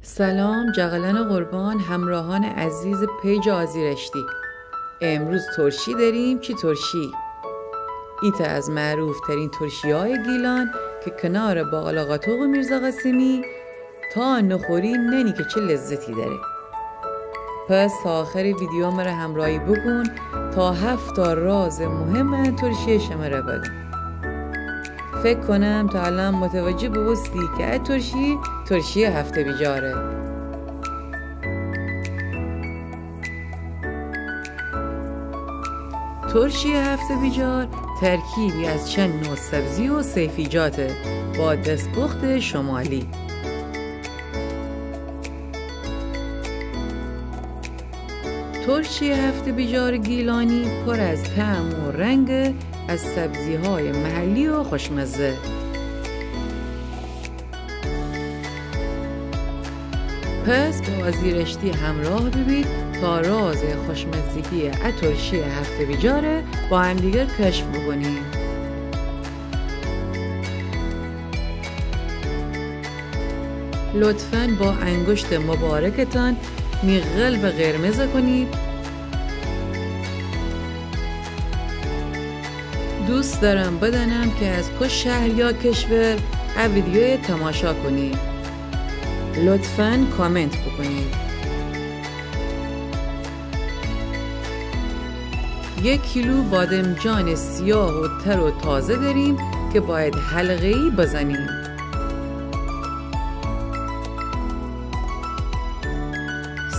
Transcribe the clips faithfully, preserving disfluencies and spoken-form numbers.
سلام جغلان قربان، همراهان عزیز پیج آزی رشتی. امروز ترشی داریم، چی ترشی؟ ایتا از معروف‌ترین ترشی‌های گیلان که کنار باقلا قاتق و میرزا قاسمی تا نخوری ننی که چه لذتی داره. پس تا آخر ویدیو مره همراهی بکن تا هفتا راز مهم ا ترشی شمره بگم. فکر کنم تا الان متوجه بوستی که ا ترشی، ترشی هفته بیجاره. ترشی هفته بیجار ترکیبی از چند نوع سبزی و صیفیجاته با دستپخت شمالی. ترشی هفته بیجار گیلانی پر از طعم و رنگ از سبزی‌های محلی و خوشمزه. پس با آزی رشتی همراه ببید تا راز خوشمزگی ا ترشی هفته بیجاره با همدیگر کشف بکنیم. لطفاً با انگشت مبارکتان می قلب قرمز کنید. دوست دارم بدانم که از کو شهر یا کشور ا ویدیوی تماشا کنی. لطفاً کامنت بکنید. یک کیلو بادمجان سیاه و تر و تازه داریم که باید حلقه‌ای بزنیم.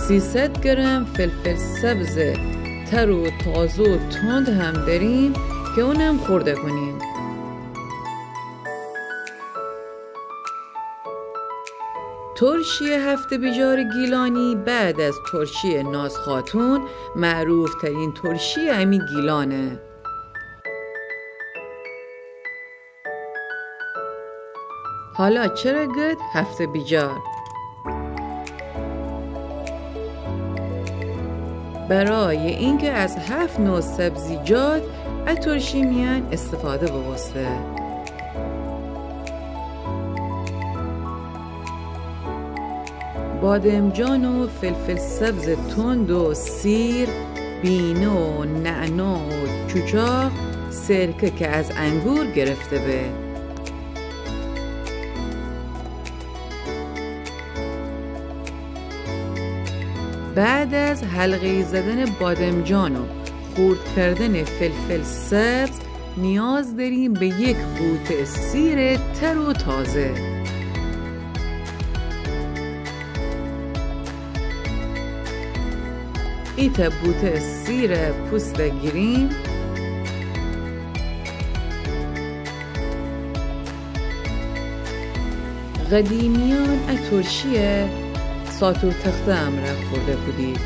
سیصد گرم فلفل سبز تر و تازه و تند هم داریم که اونم خورده کنیم. ترشی هفته بیجار گیلانی بعد از ترشی ناز خاتون معروف‌ترین ترشی امی گیلانه. حالا چره گد هفته بیجار؟ برای اینکه از هفت نوع سبزیجات ا ترشی میان استفاده بوسته. بادمجان و فلفل سبز تند و سیر، بینه و نعنا و چوچاق، سرکه که از انگور گرفته به. بعد از حلقه‌ای زدن بادمجان و خورد کردن فلفل سبز، نیاز داریم به یک بوته سیر تر و تازه. ایتا بوته سیر پوست گیریم. قدیمیان ا ترشیه ساتور تخته امرأ خورده کودید.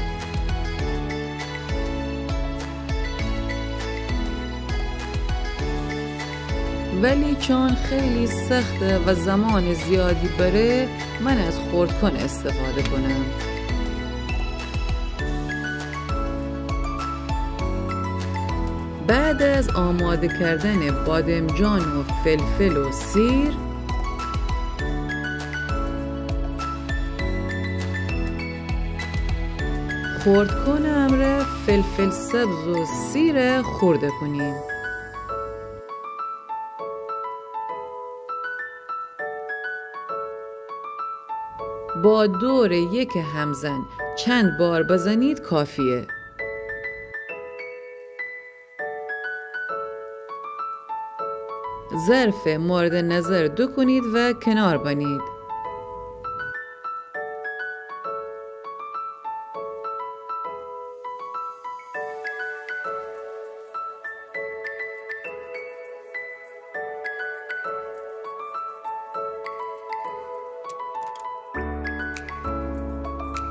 ولی چون خیلی سخته و زمان زیادی بره، من از خردکن استفاده کنم. بعد از آماده کردن بادمجان و فلفل و سیر، خردکن امرأ فلفل سبز و سیر خورده کنیم. با دور یک همزن چند بار بزنید کافیه. ظرف مورد نظر دو کنید و کنار بنید.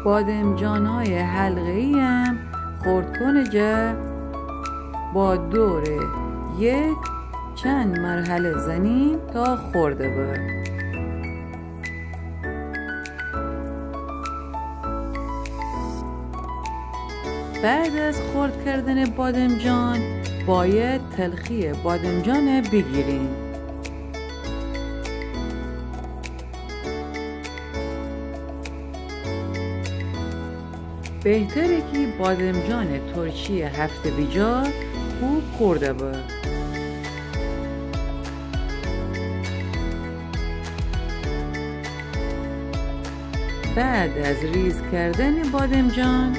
بادمجانای حلقه‌ایم خردکن جا با دور یک چند مرحله زنیم تا خورده به. بعد از خرد کردن بادمجان، باید تلخی بادمجان بیگیریم. بهتره کی بادمجانٚ ترشی هفته بیجار خوب خورده به. بعد از ریز کردنٚ بادمجان،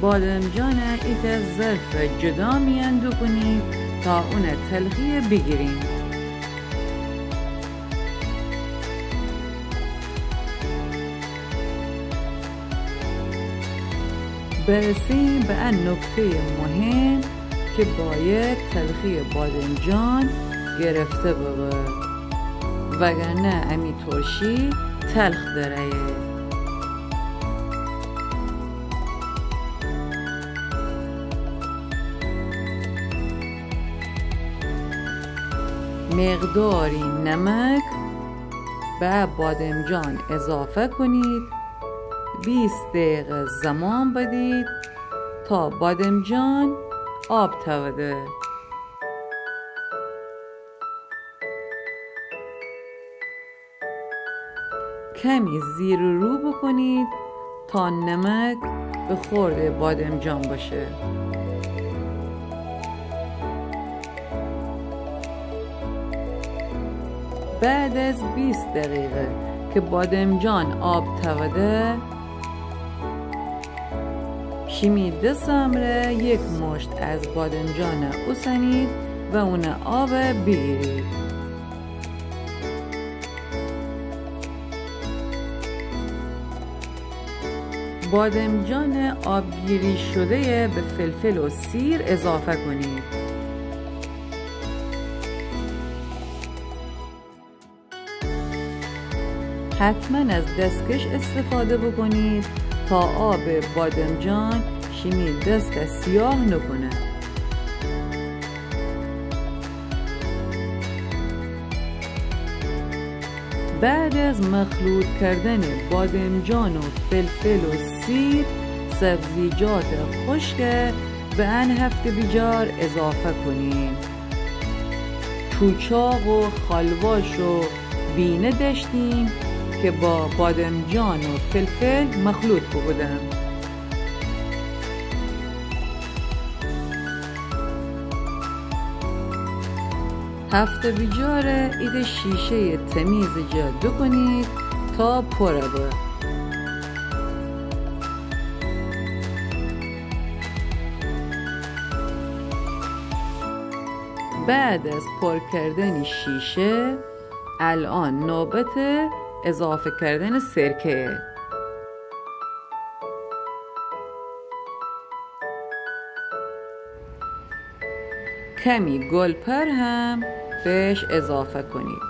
بادمجانه ایتأ ظرفٚ جدا میأن دوکونید تا اونٚ تلخیه بیگیریم. برسیم به ان نکته‌یٚ مهم که باید تلخیٚ بادمجان گرفته ببه، وگرنه امی ترشی تلخ دره‌یه. مقداری نمک به بادمجان اضافه کنید. بیست دقیقه زمان بدید تا بادمجان آب توده. کمی زیر و رو بکنید تا نمک به خوردٚ بادمجان باشه. بعد از بیست دقیقه که بادمجان آب توده، شیمی دس امره یک مشت از بادمجانه اوسنید و اونٚ آبه بیگیرید. بادمجان آبگیری شده‌یه به فلفل و سیر اضافه کنید. حتماً از دستکش استفاده بکنید تا آب بادمجان شیمی دست سیاه نکنه. بعد از مخلوط کردن بادمجان و فلفل و سیر، سبزیجات خشک به ان هفته بیجار اضافه کنیم. چوچاق و خالواش و بینه داشتیم که با بادمجان و فلفل مخلوط بوکودم. هفته بیجاره ایده شیشه‌یٚ تمیزٚ جا دوکونید تا پره به. بعد از پر کردن شیشه، الان نوبت اضافه کردن سرکه. کمی گلپر هم بهش اضافه کنید.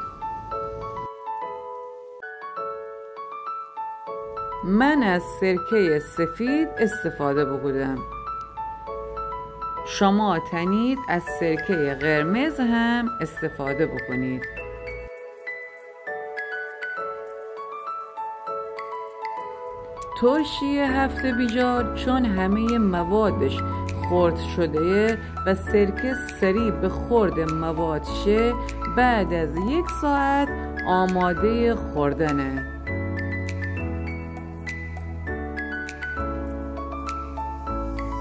من از سرکه‌یٚ سفید استفاده بوکودم. شما تنید از سرکه‌یٚ قرمز هم استفاده بوکونید. ترشی هفته بیجار چون همه‌یٚ موادش خرد شده‌یه و سرکه سریع به خورد مواد شه، بعد از یک ساعت آماده‌یٚ خوردنه.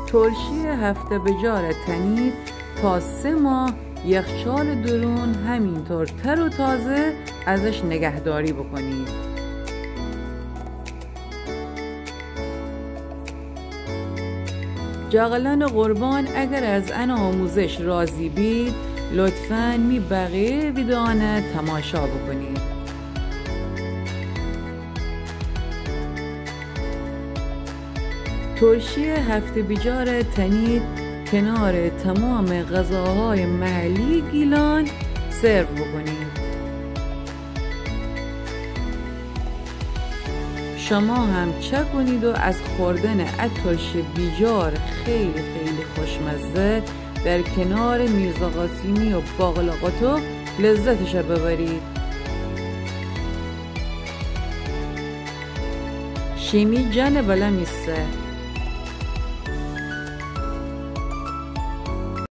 ترشی هفته بیجاره تنید تا سه ماه یخچالٚ درون همینطور تر و تازه ازش نگهداری بکنید. جغلانٚ قربان، اگر از ان آموزش راضی بید، لطفاً می بقیه‌یٚ ویدئوانه تماشا بکنید. ترشی هفته بیجاره تنید کنار تمام غذاهای محلی گیلان سرو بکنید. شما هم چاکونید و از خوردن ا ترشی بیجار خیلی خیلی خوشمزه در کنار میرزا قاسمی و باقلا قاتق لذتش ببرید. شیمی جان بلا می سر.